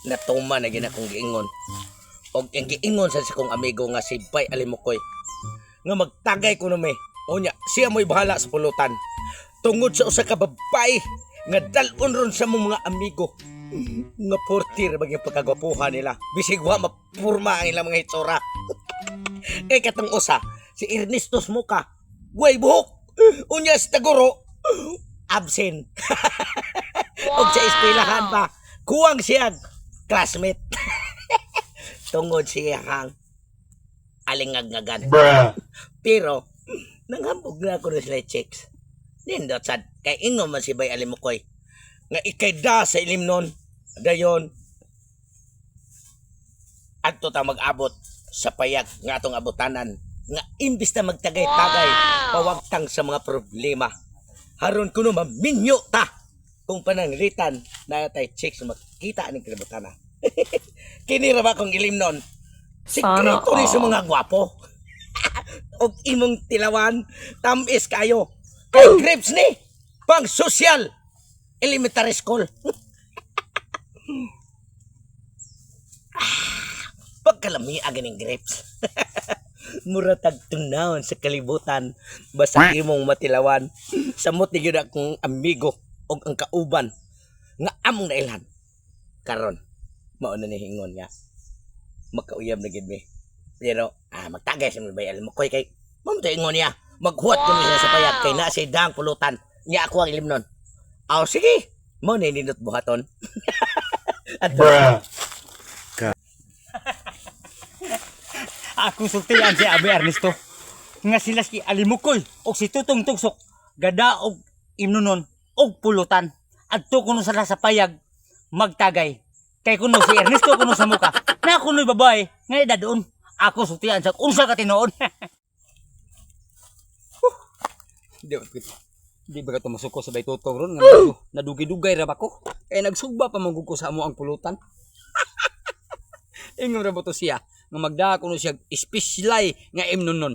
Natuma na gina kong giingon. Og ang giingon sa kong amigo nga si Bay Alimukoy nga magtagay ko numi. Unya, siya mo'y bahala sa pulutan. Tungod sa usa ka babae nga dal-on ron sa mong mga amigo nga portir baging pagkagwapuhan nila. Bisig wa mapurma ang ilang mga hitsura. Kay katong usa, si Ernesto Smuka, way buhok. Unya si Taguro, absent. Og sa eskwelahan pa, kuwang siya classmate. Tungod siya hang alingagnagan. Bruh. Pero, nanghambog na ako na sila chicks. Nindot sad, kay ingon man si Bay Alimukoy. Nga ikay da sa ilim nun, dayon, adto ta mag-abot sa payag nga atong abotanan nga imbis na magtagay-tagay pawagtang sa mga problema haron kuno maminyo ta kung pananglitan na tay chicks makita ning kalibutan. Kini ra ba kong ilim nun, sikreto ni sa mga gwapo og imong tilawan tamis kayo kay grapes ni pang social elementary school. Pagkalami ganing grapes. Mura tag tunawon sa kalibutan basta imong matilawan. Samot ni gyud akong amigo og ang kauban nga among nailhan. Karon mao na ni hingon nga makauyab na gid mi. Pero magtagay sa mga bayal mo koy kay mao to ingon niya. Maghuwat ko niya sa payag kay naa siya dang pulutan. Nya ako ang ilimnon. Aw sige. Mao na nindot buhaton. Adto. Bruh. Ako sultian si Abe Ernesto nga sila si Alimukoy og si Tutong Tugsok gada og imnunon og pulutan adto kuno sila sa payag magtagay kay kuno si Ernesto kuno sa muka na kuno'y babae nga edad doon. Ako sultian sa unsa ka tinuod. Di ba di ba ka tumasuko sa baytutong ron nga nadugay-dugay ra ba ko? Kay nagsugba pa man gud ko sa amo ang pulutan. Ingon ra ba to siya nga magdaa kuno siya espesyalay nga imnon.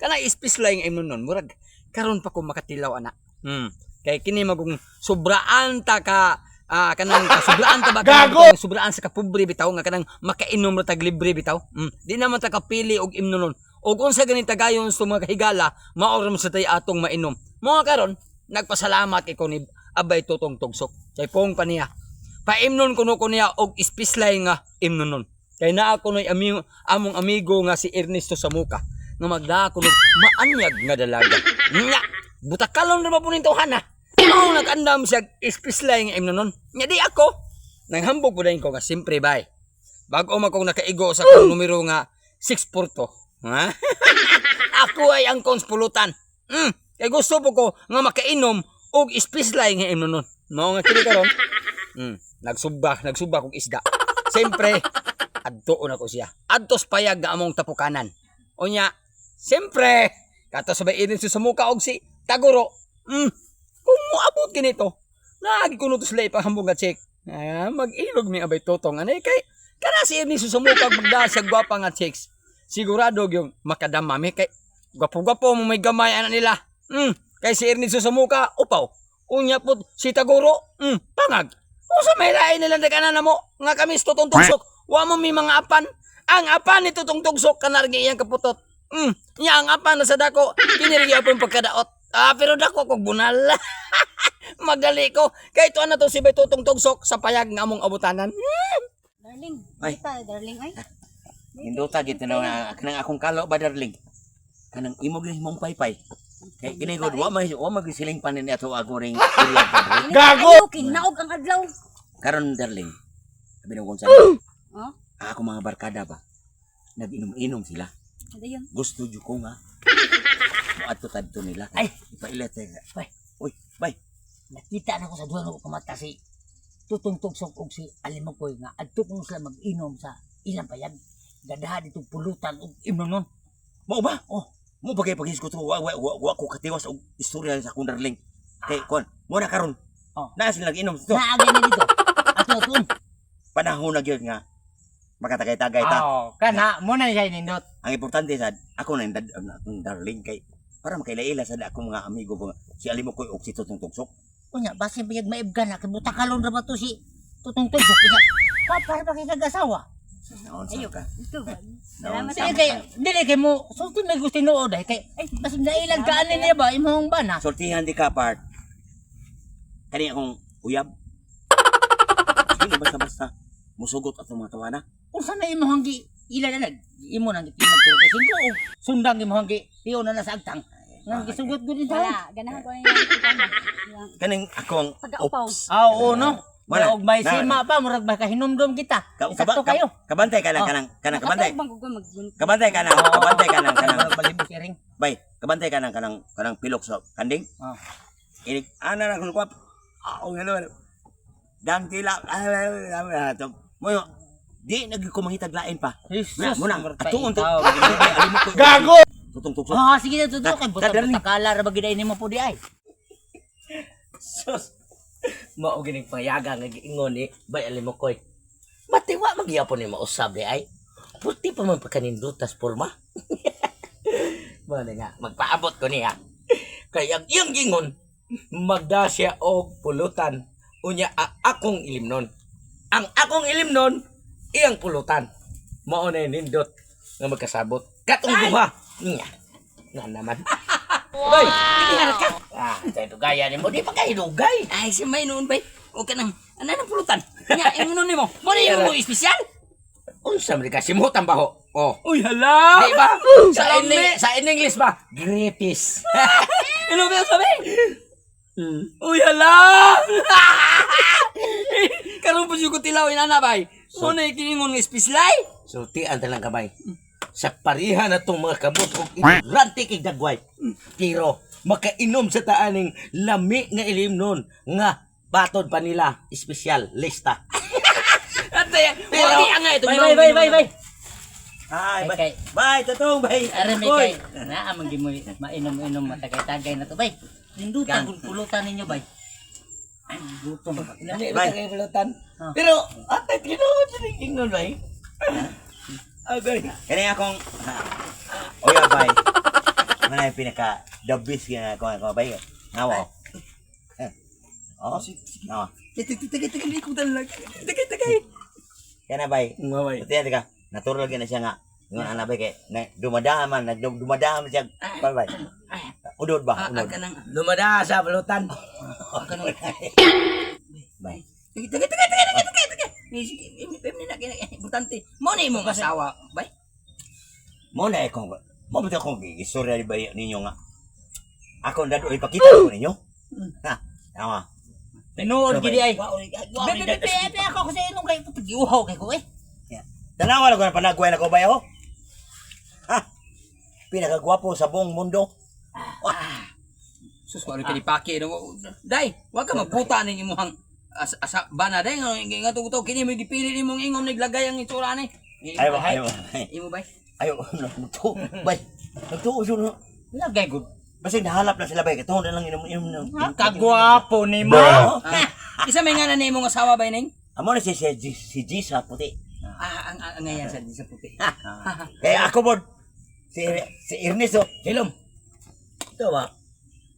Kana espesyalay nga imnon murag karon pa ko makatilaw ana. Kay kini magong sobraan ta ka kanang sobraan ta ba Gago! kanang sobraan sa kapobre bitaw nga kanang makainom ra tag libre bitaw. Di naman ta kapili og imnonon. Og unsa gani tagayon sa mga higala, mao ra man sa tay atong mainom. Mga karon nagpasalamat kay ko ni Abay Tutong Tugsok. Kay pong pa niya. Paimnon kuno ko niya og ispislay nga imnonon. Kay naa kuno'y amigo, among amigo nga si Ernesto Samuka nga magdaa kuno maanyag nga dalaga. Nya, butakalon ra ba po ning tawhana? Mao nag-andam siya ispislay nga imnonon. Nya di ako nanghambog po dayon ko nga simpre bay. Bago man kong nakaigo sa akong numero nga 642. Ha? Ako ay ang konspulutan. Kay gusto po ko nga makainom og ispislay nga imnonon. Mao nga kini karon. Nagsubba, nagsubba kog isda. Siyempre, adtoon ako siya. Adtos payag nga among tapukanan. Unya, siyempre, kato sa bayin sa muka og si Taguro. Kung moabot kinito, naagi kuno to sila ipahambog nga check. Ah, mag-ilog mi abay totong anay kay kana si Ernie susumuka og magdala siya gwapa nga chicks. Sigurado gyud makadama mi kay gwapo-gwapo mo may gamay ana nila. Kay si Ernie susumuka upaw. Unya pud si Taguro, pangag. Usa may lain nila daganan na mo nga kami sa Tutong Tugsok. Wa mo mi mga apan. Ang apan ni Tutong Tugsok kanargi iyang kaputot. Nya ang apan na sa dako, kini rin gyapon pagkadaot. Ah, pero dako kog bunal. Magali ko. Kay tuan na to si Bay Tutong Tugsok sa payag nga among abutanan. Darling, Ay. ay. Ta, darling, ay. Hindota gid na kanang akong kalo ba darling. Kanang imog ni mong paypay. Kay kini gud wa may siling panin ni ato ako ring area, darling. Gago! Kinaog ang adlaw. Karon darling. Sabi na kung saan. Oh, Ako mga barkada ba. Nag-inom-inom sila. ano yun? Gusto jud ko nga. Moadto tadto nila. Ay, ipailat tayo. Bay. Uy, bay. Nakita na ko sa duha ko kamata si Tutong Tugsok og si Alimukoy nga adto kuno sila mag-inom sa ilang payag gadaha ditong pulutan og imnonon. Mao ba? Oh, mo bagay paghisgot ko wa wa wa, wa ko katiwas og istorya sa akong darling. Kay kon, mo na karon. Oh. Naa sila nag-inom dito. Naa gani dito. Ato aton. Panahon na gyud nga makatagay-tagay ta. Oh, kana mo na siya nindot. Ang importante sad ako na yung akong darling kay para makaila-ila sad akong mga amigo ko si Alimo koy og si Tutong Tugsok. Unya basin payag maibgan na kay butakalon ra ba to si Tutong Tugsok kaya Pa para pa kay kag-asawa. Ayo ka. Ito ba? Salamat. Sige kay dili kay mo sulti may gusto tinuod ay kay ay basig nailag ka ani niya ba imong bana. Sultihan di ka part. Kani akong uyab. Hindi basta-basta musugot atong mga tawana. Unsa na imong gi ila na nag imo nang gitimag 35 o sundang imong gi tiyo na na sa agtang. Nga gisugot gud ni taon. Wala, ganahan ko na yung Kaning akong Pagkaupaw. Oops. Ah, oo no. Wala. Og may Na- sima pa murag makahinumdum kita. Sakto kayo. Kabantay ka lang Oh. kanang kanang kabantay. Nakatawag bang ko maggun. Kabantay ka lang, kabantay ka lang kanang. Murag balibos iring. Bay, kabantay ka lang kanang kanang pilok sa kanding. Oh. Inig ana na kuno kwap. Ah, oh, hello. Hello. Dang tila. Mo di nagi ko mangitag lain pa. Jesus. Muna, murag atuon to. ikaw. Gago. Tutong tugsok. Ah, sige na tuto kay buta Darling. buta kala ra ba gid nimo po di ay. Sus. Mao gining payaga nga giingon ni Bay Alimokoy. Matiwa magyapon ni mausab di ay. Puti pa man pagkanindutas porma. Mao na nga magpaabot ko niya. Kay ang iyang gingon magda siya og pulutan unya ang akong ilimnon. Ang akong ilimnon iyang pulutan. Mao na yung nindot nga magkasabot. Katong duha. Nya. Nga naman. Bay, wow. Ka. Ah, tayo dugaya ni mo. Di pa kayo dugay. Ay, si may noon bay. O ka nang, ano nang pulutan? Nya, imnon nimo. Mo na yung mo espesyal. Unsa man ka simutan baho. Oh. Uy, hala! Di ba? Sa Salami. sa in English ba? Grapes. Ano ba yung sabi? Uy, hala! Karon po siya ko tilaw, inana bay. Mo na yung kiningon nga espesyal. Sultian talang kamay. Sa pariha na tong mga kabot og ignorante kay dagway. Pero makainom sa taaning lami nga ilim nun nga batod pa nila espesyal lista. At pero, wagi ang nga itong Bay bay bay bay bay. Ay, Kay- bay. kay. Bay, tutong bay. Are may Uy. kay naa man gid mo mainom-inom matagay-tagay na to bay. Nindutan kung pulutan ninyo bay. Ay, gutom. Dili Bay. ba kayo pulutan? Ah. Pero atay tinuod sa ingon bay. Agay. Kani akong Oya bay. Mana yung pinaka the best nga ako ako bay. Ngawa. Oh. Ngawa. Tagay, tagay, tagay, hindi ko talaga. Tagay, tagay. Kana bay. Ngaway. Tiyan ka. Natural gyud na siya nga. Ingon ana bay kay na dumadaman nagdumadaman siya. Bay bay. Udod ba? Ah, Unod. ka nang. Lumada sa pulutan. Bay. Tagay, tagay, tagay, tagay, tagay, tagay, tagay. Ni na importante. Mo na imong asawa, bay. Mo na akong mo ba akong istorya ni bay ninyo nga. Ako na doon ipakita ko ninyo. Ha. Tama. Tinuod gid ay. Wa Be be be be ako kasi inong kay pag-iuhaw kay ko eh. Tanawa lang ko na panagway na ko bay oh. Ha. Pinakagwapo sa buong mundo. Sus, wala ka ni Paki. No? Day, wag ka magputa ning imuhang as, asa bana day nga nga to to kini mo gipili nimong ingom naglagay ang itsura ni. Ayo ayo. Imo bay. Ayo nagtuo bay. Nagtuo siya no. Lagay gud. Basta nahalap na sila bay. Katuon na lang inom inom. Kagwapo nimo. Ah, isa may nga na nimong asawa bay ning. Amo na si si si Gisa puti. Ah, ang ang ngayan sa sa puti. Kaya ako bod si si Ernesto. Hilom. Ito ba?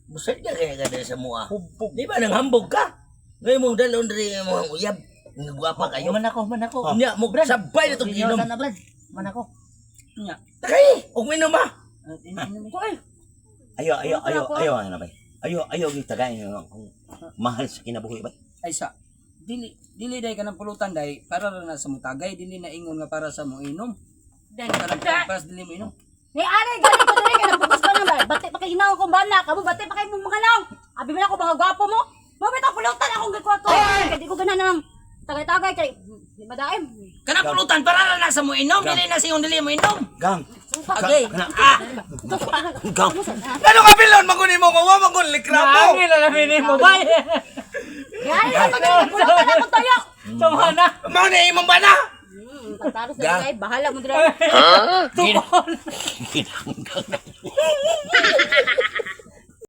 Busad ka kaya ka sa mua. Di ba nang hambog ka? Ngayon mong dalon rin yung mga uyab. Nga gwapa kayo. Man ako, man ako. Nya mo sabay na itong inom. Sana Brad. Man ako. Nya. Takay! Og minom ba? Ko ay. Ayo ayo ayo ayo ano bay. Ayo ayo gitagain kung mahal sa kinabuhi bay. Ay sa dili dili day kanang pulutan day para ra na sa mutagay dili na ingon nga para sa mo inom. Dan. Para para sa dili mo inom. Ni are gani ko diri kay nagpugos pa na ba. Bati pa kay hinaw kong bana, kamo bati pa kay mong mga naw. Abi man ako mga gwapo mo. Mo bitaw pulutan akong gikuha to. Kay di ko ganahan ng tagay-tagay kay di madaim. Kanang pulutan para ra na sa mo inom dili na sa ingon dili mo inom. Gang. Sumpah. Agay. Kana Ah, gang. Ano ka pilon? Magunin mo ko. Wa magun likra mo. Angin na lamin nimo bay. Yari na pulutan akong tayo. Tama na. Mao na imong bana. Pagtaros na kay bahala mo diri. Tuon. Ginanggang na.